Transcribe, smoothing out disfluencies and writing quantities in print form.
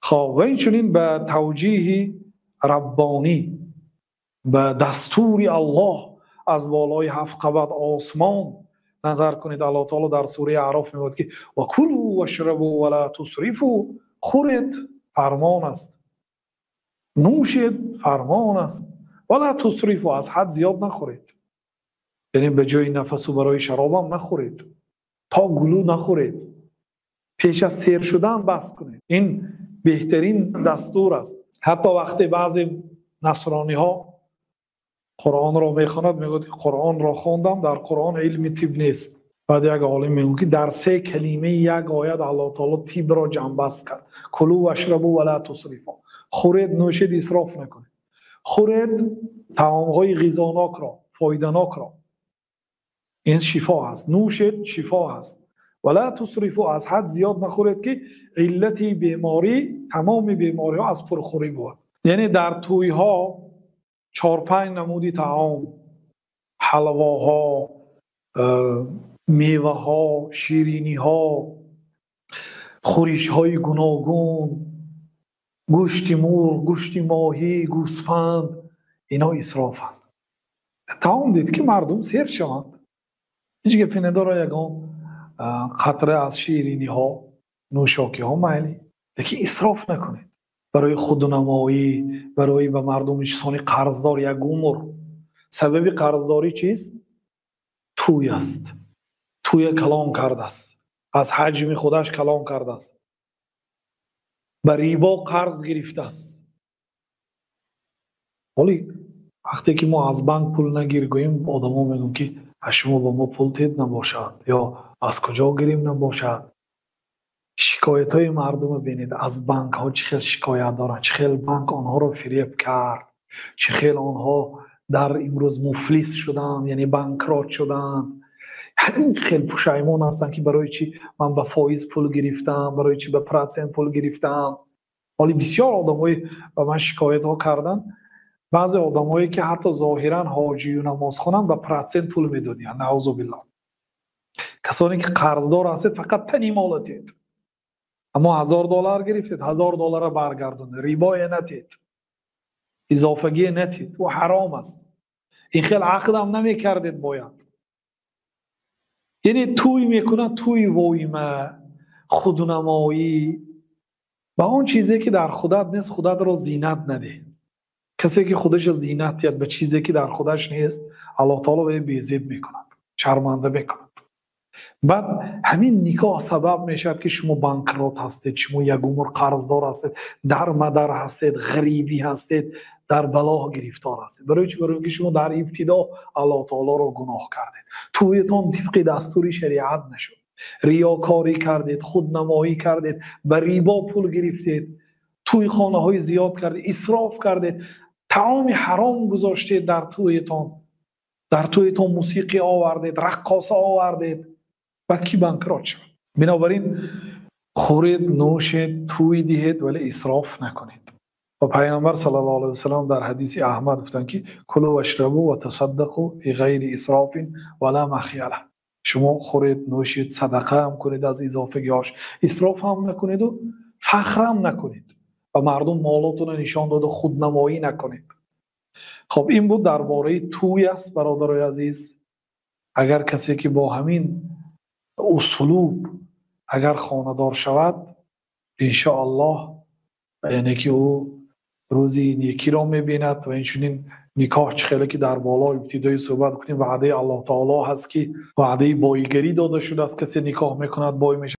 Хоб, ва инчунин ба тавҷиҳи раббонӣ, ба дастури Аллоҳ аз болои ҳафт қабат осмон назар кунед. Аллоҳ таоло дар сураи Аъроф мегӯяд, ки ва кулу вашрабу ва ла тусрифу, хӯред фармон аст, нӯшед фармон аст, ва ла тусрифу, аз ҳад зиёд нахӯред, яъне ба ҷои нафасу барои шароб ҳам нахӯред, то гулӯ нахӯред, пеш аз сер шудан бас кунед. Ин беҳтарин дастур аст. Ҳатто вақте баъзе насрониҳо Қуръонро мехонад, мегӯяд, ки Қуръонро хондам, дар Қуръон илми тиб нест. Баъд як олим мегӯяд, ки дар се калимаи як оят Аллоҳ таоло тибро ҷамъбаст кард: кулу вашрабу ва ла тусрифу, хӯред, нӯшед, исроф накунед. Хӯред таомҳои ғизонокро, фоиданокро, ин шифо аст. Нӯшед, шифо аст. Ва ла тусрифу, аз ҳад зиёд нахӯред, ки иллати беморӣ, тамоми бемориҳо аз пурхӯрӣ буд. Яъне дар тӯйҳо 4-5 намуди таом, ҳалвоҳо, меваҳо, шириниҳо, хӯришҳои гуногун, гӯшти мурғ, гӯшти моҳӣ, гӯсфанд, ино исрофанд. Таом дид, ки мардум сер шаванд, ҳеҷ гапе надорад, ягон қатра аз шириниҳо, нӯшокиҳо майли, лекин исроф накунед барои худнамоӣ, барои ба мардум инсони қарздор як умр. Сабаби қарздорӣ чист? Тӯй аст. Тӯя калон кардааст, аз ҳаҷми худаш калон кардааст, ба рибо қарз гирифтааст. Ҳоли вақте ки мо аз банк пул нагир гӯем, одамо мегӯянд, ки аз шумо ба мо пул тед набошад, ё аз куҷо гирем набошад. Шикоятҳои мардумро бинед, аз банкҳо чӣ хел шикоят доранд, чӣ хел банк онҳоро фиреб кард, чӣ хел онҳо дар имрӯз муфлис шуданд, яъне банкрот шуданд. Ҳамин хел пушаймон ҳастанд, ки барои чӣ ман ба фоиз пул гирифтам, барои чӣ ба процент пул гирифтам. Ҳоли бисёр одамҳои ба ман шикоятҳо карданд. Баъзе одамҳое, ки ҳатто зоҳиран ҳоҷию намозхонанд, ба процент пул медодиянд. Наъузу биллоҳ. Касоне ки қарздор ҳастед, фақат тани молатед. Аммо $1000 гирифтед, $1000 баргардонед, рибое натед, изофагие натед, ӯ ҳаром аст. Ин хел ақдам намекардед бояд. Яъне тӯй мекунад, тӯй воима, худнамоӣ, ба он чизе ки дар худат нест, худатро зинат надеҳ. Касе ки худашро зинат диҳад ба чизе ки дар худаш нест, Аллоҳ таоло вай безеб мекунад, шарманда мекунад. Баъд ҳамин никоҳ сабаб мешавад, ки шумо банкрот ҳастед, шумо як умр қарздор ҳастед, дар мадар ҳастед, ғарибӣ ҳастед, дар балоҳ гирифтор ҳастед. Барои чӣ? Барои инки шумо дар ибтидо Аллоҳ таолоро гуноҳ кардед, тӯятон тибқи дастури шариат нашуд, риёкорӣ кардед, худнамоӣ кардед, ба рибо пул гирифтед, тӯйхонаҳои зиёд кардед, исроф кардед, таоми ҳаром гузоштед дар тӯятон, дар тӯятон мусиқӣ овардед, раққоса овардед, баъд ки банкрот шавад. Бинобар ин хӯред, нӯшед, тӯй диҳед, вале исроф накунед. Ва Пайғамбар саллаллоҳу алайҳи васаллам дар ҳадиси Аҳмад гуфтанд, ки кулу вашрабу ва тасаддақу биғайри исрофин ва ла махяла. Шумо хӯред, нӯшед, садақа ҳам кунед аз изофагиҳош, исроф ҳам накунеду фахр ҳам накунед, ба мардум молотонро нишон дода худнамоӣ накунед. Хоб, ин буд дар бораи тӯй аст, бародарои азиз. Агар касе ки бо ҳамин услуб агар хонадор шавад, иншоаллоҳ, яъне ки ӯ рӯзи некиро мебинад. Ва инчунин никоҳ, чӣ хеле ки дар боло ибтидои суҳбат гуфтем, ваъдаи Аллоҳ таоло ҳаст, ки ваъдаи боигарӣ дода шудааст, касе никоҳ мекунад бой мешавад.